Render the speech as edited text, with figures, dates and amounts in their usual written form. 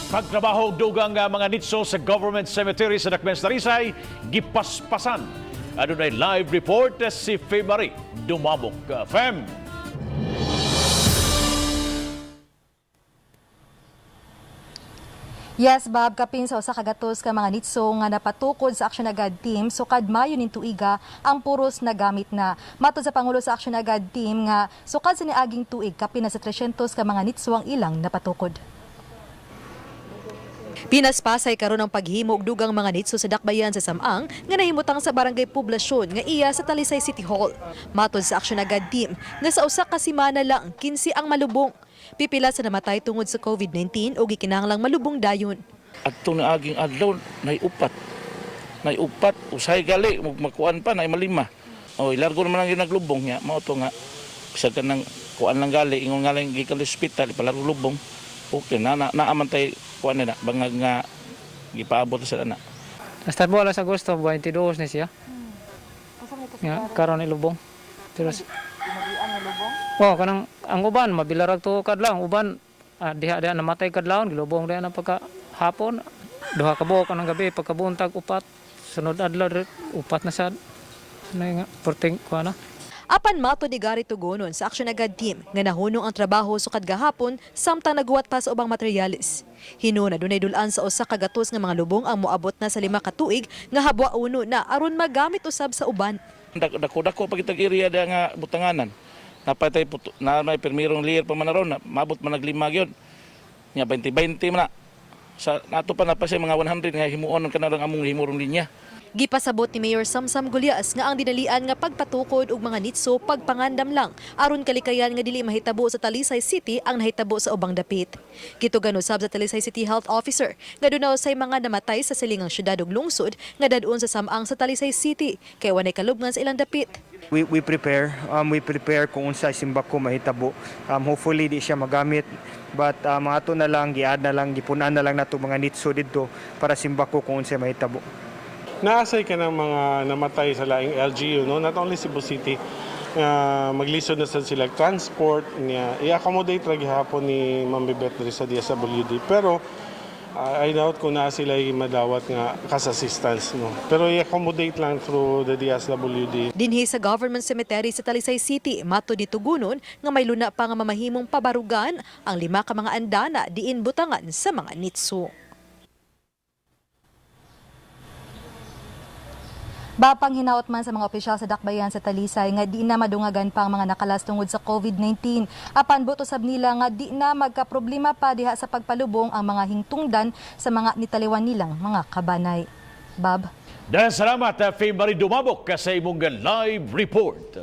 Pagtrabaho og dugang mga nitso sa government cemetery sa Dakbayan sa Talisay, gipaspasan. Adunay live report si Femary Dumabok. Fem! Yes, Bob, kapin sa 100 ka mga nitso nga napatukod sa Action Agad team sukad Mayo ning tuiga ang puros nagamit na. Matod sa pangulo sa Action Agad team nga sukad sa niaging tuig kapin na sa 300 ka mga nitso ang ilang napatukod. Pinaspasay karon ang paghimo og dugang mga nitso sa dakbayan sa Samang nga nahimutang sa barangay Poblasyon nga iya sa Talisay City Hall. Matod sa Action Agad team nga sa usa ka semana lang 15 ang malubong. Pipila sa namatay tungod sa COVID-19 o gikinahanglang malubong dayon. Adto na aging adlaw nay upat. Nay upat usahay gali makuan pa nay malima. O ilargo naman ang ginaglubong niya mao to nga bisag ka nang kuan lang gali ingon nga lang gikan sa ospital ipalargo lubong. Okay na na naaman tay kuan na bangag nga gipaabot sa ana. Hasta mo alas Agosto 22 ni siya. Nga karon ilubong. Pero Oh, kanang ang uban mabilarag to kadlaw, ang uban diha diha namatay kadlawon gilubong diha na pagka hapon duha ka buok anang gabi pagkabuntag upat sunod adlaw upat na sad na nga perting kuan na. Apan mato ni Gary Tugonon sa Action Agad team nga nahunong ang trabaho sukad gahapon samtang naguwat pa sa ubang materyales. Hinuna dunay dulan sa 100 nga mga lubong ang moabot na sa 5 ka tuig nga habwa uno na aron magamit usab sa uban. Dako dako pa kitag area diha nga butanganan. Napatay puto, na may permirong layer pa man na ron, na, maabot man naglima gyud. Nya 20-20 man na. Sa nato pa na pa siya mga 100 nga himuon ang kanarang among himurong linya. Gipasabot ni Mayor Samsam Gulyas nga ang dinalian nga pagpatukod og mga nitso pagpangandam lang aron kalikayan nga dili mahitabo sa Talisay City ang nahitabo sa ubang dapit. Gitugan usab sa Talisay City Health Officer nga dunay say mga namatay sa silingang syudad ug lungsod nga dad-on sa samang sa Talisay City kay walay kalubngan sa ilang dapit. We prepare we prepare kung unsa simbako mahitabo. Hopefully di siya magamit, but ato na lang giad na lang gipunan na lang nato mga nitso didto para simbako kung unsa mahitabo. Naasay ka ng mga namatay sa laing LGU, no? Not only Cebu City, nga maglisod na sad sila transport niya. I-accommodate ra gihapon ni Ma'am Bibet diri sa DSWD. Pero I doubt kung naa sila madawat nga cash assistance, no? Pero i-accommodate lang through the DSWD. Dinhi sa government cemetery sa Talisay City, mato ni Tugunon nga may luna pa nga mamahimong pabarugan ang 5 ka mga andana diin butangan sa mga nitso. Bapang hinaot man sa mga opisyal sa dakbayan sa Talisay nga di na madungagan pa ang mga nakalas tungod sa COVID-19. Apan buto sab nila nga di na magkaproblema pa diha sa pagpalubong ang mga hingtungdan sa mga nitaliwan nilang mga kabanay. Bob? Daghang salamat, Femary Dumabok, sa imong live report.